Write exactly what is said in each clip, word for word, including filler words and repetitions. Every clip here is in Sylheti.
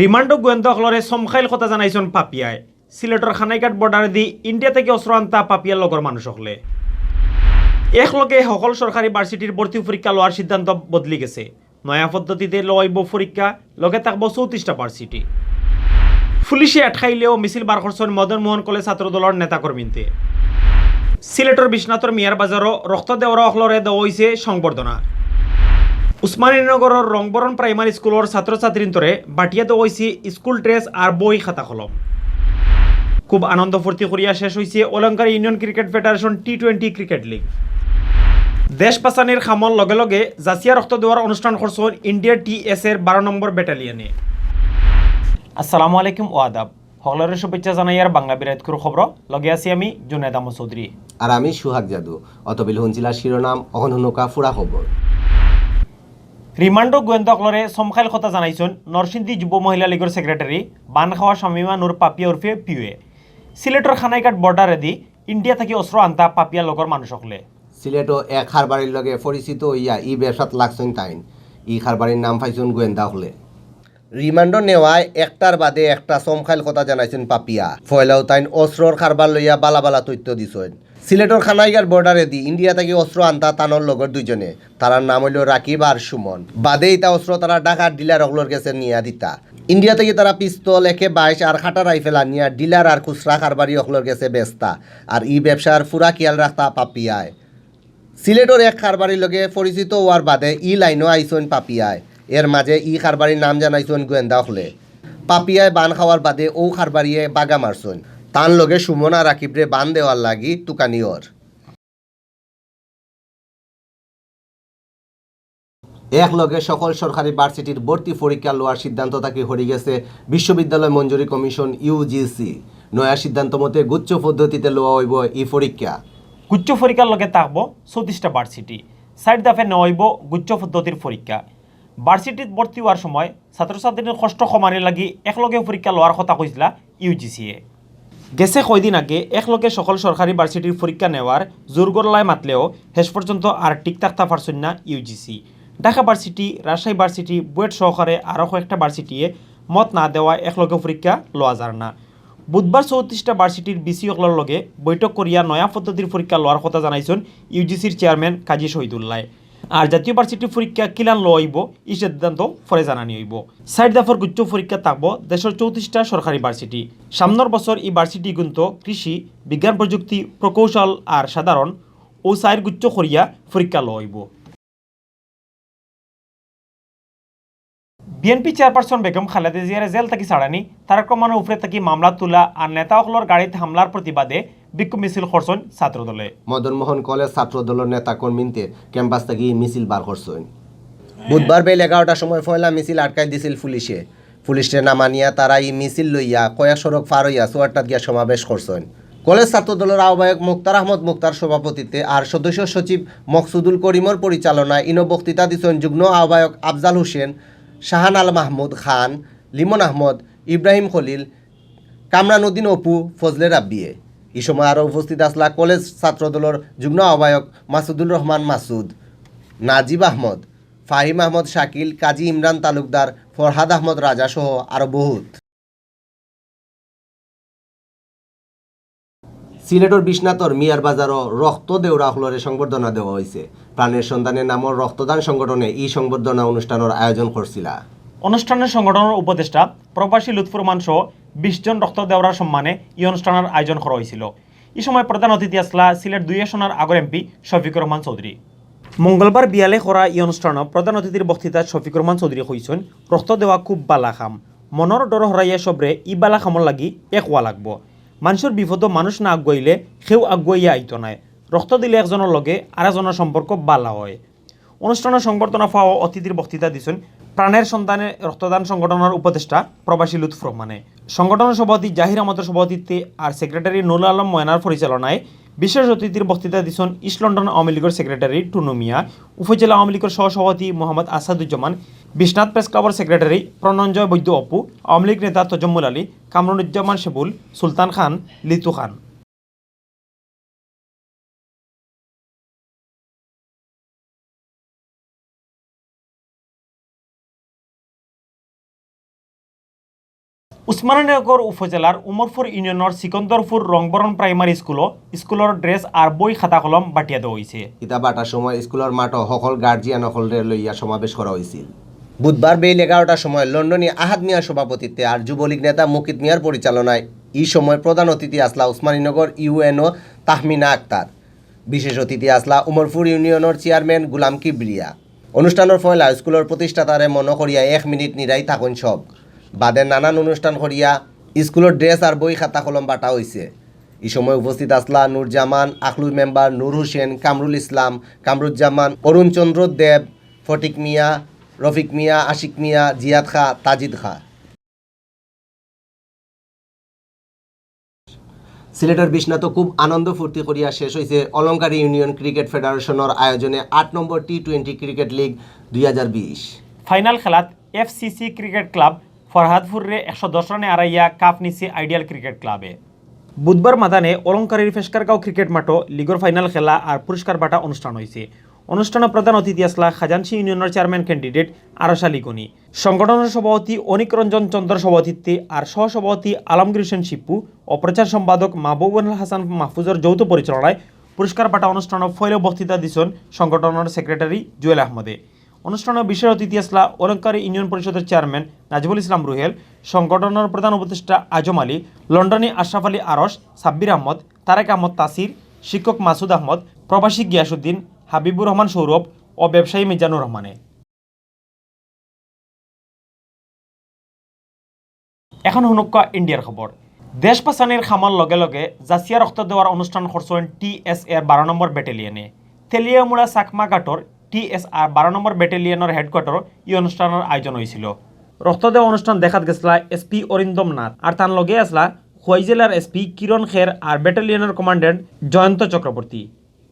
রিমান্ডো গোয়েন্দা অকলরে সমকাইল কথা জানাইছইন পাপিয়ায়। সিলেটর খানাইঘাট বর্ডারেদি ইন্ডিয়া থাকি অস্ত্র আনতা পাপিয়ার লগর মানুষ অকলে। একলগে হকল সরকারি ভার্সিটির ভর্তি পরীক্ষা লওয়ার সিদ্ধান্ত বদলি গেছে। নয়া পদ্ধতিতে লওয়া অইবো পরীক্ষা, লগে থাকবো চৌত্রিশটা ভার্সিটি। পুলিশে আটকাইলেও মিছিল বার করছইন মদন মোহন কলেজ ছাত্র দলর নেতাকর্মীন্তে। সিলেটর বিশ্বনাথর মিয়ার বাজারো রক্ত দেওরা অকলরে দেওয়া অইছে সংবর্ধনা। উসমানীনগরর রংবরণ প্রাইমারি স্কুলর ছাত্রছাত্রীন্তরে বাটিয়া দেওয়া অইছে স্কুল ড্রেস আর বই খাতা কলম। খুব আনন্দ ফুর্তি করিয়া শেষ অইছে অলংকার union cricket federation T twenty cricket league. দেশ বাঁচানির কামর লগে লগে জাসিয়া রক্ত দেওয়ার অনুষ্ঠান করছইন ইন্ডিয়ার টিএসএর বারো নম্বর ব্যাটালিয়নে। আসসালামু আলাইকুম ও আদাব। হকলরে শুভেচ্ছা জানাইয়ার বাংলা বিরাটকুর খবর, লগে আছি আমি জুনেদ আহমদ চৌধুরী। আর আমি সুহাগ জাদু। অতবিল হুনছিলা শিরোনাম, অখন হুনুকা ফুরা খবর। রিমান্ডো গোয়েন্দা অকলরে সমকাইল কথা জানাইছইন নরসিংদী যুব মহিলা লীগর সেক্রেটারি বান খাওয়া শামিমা নূর পাপিয়া উর্ফে পিউয়ে। সিলেটর খানাইঘাট বর্ডারেদি ইন্ডিয়া থাকি অস্ত্র আনতা পাপিয়া লগর মানুষ অকলে। সিলেটো এক কারবারির লগে পরিচিত অইয়া ই ব্যবসাত লাগছইন তাইন। ই কারবারির নাম পাইছইন গোয়েন্দা অকলে। রিমান্ডো নেওয়ায় একটার বাদে একটা সমকাইল কথা জানাইছইন পাপিয়া। পয়লাউ তাইন অস্ত্রর কারবার লইয়া বালা বালা তথ্য দিছইন। সিলেটর খানাইঘাট বর্ডারেদি ইন্ডিয়া থাকি অস্ত্র আনতা তানর লগর দুইজনে। তারার নাম অইলো রাকিব আর সুমন। বাদে ইতা অস্ত্র তারা ঢাকার ডিলার অকলর গেছে নিয়া দিতা। ইন্ডিয়া থাকি তারা পিস্তল, একে বাইশ আর কাটা রাইফেল আনিয়া ডিলার আর খুচরা কারবারি অকলর গেছে বেচতা। আর ই ব্যবসার পুরা খিয়াল রাখতা পাপিয়ায়। সিলেটর এক কারবারির লগে পরিচিত অওয়ার বাদে ই লাইনো আইছইন পাপিয়ায়। এর মাঝে ই কারবারির নাম জানাইছইন গোয়েন্দা অকলে। পাপিয়ায় বান খাওয়ার বাদে অউ কারবারিয়ে বাগা মারছইন। তান লগে সুমন আর রাকিবরে বান দেওয়ার লাগি তুকানি অর। একলগে সকল সরকারি ভার্সিটির ভর্তি পরীক্ষা লওয়ার সিদ্ধান্ত থাকি হরি গেছে বিশ্ববিদ্যালয় মঞ্জুরি কমিশন, ইউজিসি। নয়া সিদ্ধান্ত মতে গুচ্ছ পদ্ধতিতে লওয়া অইবো ই পরীক্ষা। গুচ্ছ পরীক্ষার লগে থাকবো চৌত্রিশটা ভার্সিটি। চাইর ধাপে নেওয়া অইবো গুচ্ছ পদ্ধতির পরীক্ষা। ভার্সিটিত ভর্তি অওয়ার সময় ছাত্রছাত্রীর কষ্ট কমানির লাগি একলগে পরীক্ষা লওয়ার কথা কইছিলা ইউজিসিয়ে। গেছে কয়দিন আগে একলগে সকল সরকারি ভার্সিটির পরীক্ষা নেওয়ার জোর গলায় মাতলেও শেষ পর্যন্ত আর ঠিক থাকতা পারছইন না ইউজিসি। ঢাকা ভার্সিটি, রাজশাহী ভার্সিটি, বুয়েট সহকারে আরও কয়েকটা ভার্সিটিয়ে মত না দেওয়ায় একলগে পরীক্ষা লওয়া যার না। বুধবার চৌত্রিশটা ভার্সিটির ভিসি অকলর লগে বৈঠক করিয়া নয়া পদ্ধতির পরীক্ষা লওয়ার কথা জানাইছইন ইউজিসির চেয়ারম্যান কাজী শহীদুল্লায়। আর জাতীয় ভার্সিটির পরীক্ষা কিলান লওয়া অইবো, ই সিদ্ধান্ত পরে জানানি অইবো। চাইর ধাপর গুচ্ছ পরীক্ষা থাকবো দেশর চৌত্রিশটা সরকারি ভার্সিটি। সামনর বছর ই ভার্সিটিগুইন্তো কৃষি, বিজ্ঞান প্রযুক্তি, প্রকৌশল আর সাধারণ, অউ চাইর গুচ্ছ করিয়া পরীক্ষা লওয়া অইবো। বিএনপি চেয়ারপারসন বেগম খালেদা জিয়ারে জেল থাকি ছাড়ানি, তারেক রহমানর উপরে থাকি মামলা তুলা আর নেতা অকলর গাড়িত হামলার প্রতিবাদে বিক্ষোভ মিছিল করছইন ছাত্রদলে। মদন মোহন কলেজ ছাত্রদলর নেতা কর্মীন্তে ক্যাম্পাস থাকি মিছিল বার করছইন। বুধবার বেইল এগারোটার সময় পয়লা মিছিল আটকাই দিছিল পুলিশে। পুলিশরে না মানিয়া তারা ই মিছিল লইয়া কয়েক সড়ক পার অইয়া চৌহাট্টাত গিয়া সমাবেশ করছইন। কলেজ ছাত্রদলর আহ্বায়ক মুক্তার আহমদ মুক্তার সভাপতিত্বে আর সদস্য সচিব মকসুদুল করিমর পরিচালনায় ইনো বক্তৃতা দিছইন যুগ্ম আহ্বায়ক আফজাল হোসেন, শাহান আল মাহমুদ খান, লিমন আহমদ, ইব্রাহিম খলিল, কামরান উদ্দিন অপু, ফজলে রাব্বিয়ে। ই সময় আরও উপস্থিত আছলা কলেজ ছাত্রদলর যুগ্ম আহ্বায়ক মাসুদুর রহমান মাসুদ, নাজিব আহমদ, ফাহিম আহমদ শাকিল, কাজী ইমরান তালুকদার, ফরহাদ আহমদ রাজা সহ আরও বহুত। সিলেটর বিশ্বনাথর মিয়ার বাজারো রক্ত দেওরা অকলরে সংবর্ধনা দেওয়া অইছে। প্রাণের সন্ধানে নামর রক্তদান সংগঠনে ই সংবর্ধনা অনুষ্ঠানর আয়োজন করছিলা। অনুষ্ঠানর সংগঠনর উপদেষ্টা প্রবাসী লুৎফুর রহমান সহ বিশ জন রক্ত দেওরার সম্মানে ই অনুষ্ঠানর আয়োজন করা অইছিল। ই সময় প্রধান অতিথি আছলা সিলেট দুই আসনর আগর এমপি শফিকুর রহমান চৌধুরী। মঙ্গলবার বিয়ালে করা ই অনুষ্ঠানো প্রধান অতিথির বক্তৃতাত শফিকুর রহমান চৌধুরী কইছইন, রক্ত দেওয়া খুব বালা কাম। মনর ডর হরাইয়া সবরে ই বালা কামর লাগি এক অওয়া লাগবো। মানষর বিপদো মানুষ না আগুয়াইলে কেউ আগুয়াইয়া আইতো নায়। রক্ত দিলে একজনর লগে আরেকজনর সম্পর্ক বালা অয়। অনুষ্ঠানো সংবর্ধনা পাওয়া অতিথির বক্তৃতা দিছইন প্রাণের সন্ধানে রক্তদান সংগঠনর উপদেষ্টা প্রবাসী লুৎফুর রহমানে। সংগঠনর সভাপতি জাহির আহমদর সভাপতিত্বে আর সেক্রেটারি নুরুল আলম ময়নার পরিচালনায় বিশেষ অতিথির বক্তৃতা দিছইন ইস্ট লন্ডন আওয়ামী লীগর সেক্রেটারি টুনু মিয়া, উপজেলা আওয়ামী লীগর সহসভাপতি মোহাম্মদ আসাদুজ্জামান, বিশ্বনাথ প্রেস ক্লাবর সেক্রেটারি প্রণঞ্জয় বৈদ্য অপু, আওয়ামী লীগ নেতা তজম্মুল আলী, কামরুজ্জামান শেবুল, সুলতান খান, লিতু খান। উসমানীনগর উপজেলার উমরপুর ইউনিয়নর সিকন্দরপুর রংবরণ প্রাইমারি স্কুলো স্কুলর ড্রেস আর বই খাতা কলম বাটিয়া দেওয়া অইছে। কিতা বাটার সময় স্কুলর মাঠো হকল গার্জিয়ান হকলরে লইয়া সমাবেশ করা অইছিল। বুধবার বেইল এগারোটার সময় লন্ডনী আহাদ মিয়ার সভাপতিত্বে আর যুবলীগ নেতা মুকিত মিয়ার পরিচালনায় ই সময় প্রধান অতিথি আছলা উসমানীনগর ইউএনও তাহমিনা আক্তার। বিশেষ অতিথি আছলা উমরপুর ইউনিয়নর চেয়ারম্যান গুলাম কিবরিয়া। অনুষ্ঠানর পয়লা স্কুলর প্রতিষ্ঠাতারে মনো করিয়া এক মিনিট নিরাই থাকইন সব। বাদে নানান অনুষ্ঠান করিয়া স্কুলর ড্রেস আর বই খাতা কলম বাটা অইছে। ই সময় উপস্থিত আছলা নুরজামান, আখলু মেম্বার নুর হোসেন, কামরুল ইসলাম, কামরুজ্জামান, অরুণ চন্দ্র দেব, ফটিক মিয়া, রফিক মিয়া, আশিক মিয়া, জিয়াদ খা, তাজিদ খা। সিলেটর বিশ্বনাথো খুব আনন্দ ফুর্তি করিয়া শেষ অইছে অলংকারী ইউনিয়ন ক্রিকেট ফেডারেশনর আয়োজনে আট নম্বর টি টোয়েন্টি ক্রিকেট লিগ দুই হাজার বিশ। ফাইনাল খেলাত এফসিসি ক্রিকেট ক্লাব ফরহাদপুররে একশো দশ রানে আরাইয়া কাপ নিছে আইডিয়াল ক্রিকেট ক্লাবে। বুধবার মাদানে অলংকারীর ফেশকারগাঁও ক্রিকেট মাঠো লিগর ফাইনাল খেলা আর পুরস্কার বাটা অনুষ্ঠান অইছে। অনুষ্ঠানো প্রধান অতিথি আছলা খাজানশি ইউনিয়নর চেয়ারম্যান ক্যান্ডিডেট আরশ আলী গনি। সংগঠনর সভাপতি অনিক রঞ্জন চন্দ্রর সভাপতিত্বে আর সহসভাপতি আলমগীর হোসেন শিপু ও প্রচার সম্পাদক মাহবুবুল হাসান মাহফুজর যৌথ পরিচালনায় পুরস্কার বাটা অনুষ্ঠানো পয়লা বক্তৃতা দিছইন সংগঠনর সেক্রেটারি জুয়েল আহমদে। অনুষ্ঠানো বিশেষ অতিথি আছলা অলংকারী ইউনিয়ন পরিষদর চেয়ারম্যান নাজিবুল ইসলাম রুহেল, সংগঠনর প্রধান উপদেষ্টা আজম আলী, লন্ডনী আশরাফ আলী আরশ, সাব্বির আহমদ, তারেক আহমদ তাসির, শিক্ষক মাসুদ আহমদ, প্রবাসী গিয়াসুদ্দিন, হাবিবুর রহমান সৌরভ ও ব্যবসায়ী মিজানুর রহমানে। এখন হুনুক্কা ইন্ডিয়ার খবর। দেশ বাচানির কামর লগে লগে যাচিয়া রক্ত দেওয়ার অনুষ্ঠান করছইন টিএসএর বারো নম্বর ব্যাটালিয়নে। তেলিয়ামুড়া চাকমা ঘাটর টিএসআর বারো নম্বর ব্যাটালিয়নর হেডকোয়ার্টারো ই অনুষ্ঠানর আয়োজন অইছিল। রক্ত দেওয়া অনুষ্ঠান দেখাত গেছলা এসপি অরিন্দম নাথ আর তান লগে আছলা খোয়াই জেলার এসপি কিরণ খের আর ব্যাটালিয়নর কমান্ড্যান্ট জয়ন্ত চক্রবর্তী।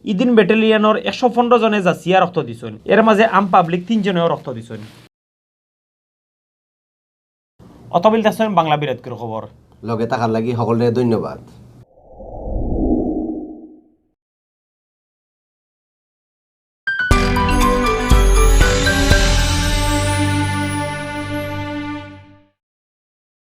ইদিন ব্যাটালিয়নর একশো পনেরো জনে যাচিয়া রক্ত দিছইন, এর মাঝে আম পাবলিক তিনজনেও রক্ত দিছইন। অতবিল দেখছইন বাংলা বিরাটকুর খবর। লগে থাকার লাগি হকলরে ধন্যবাদ।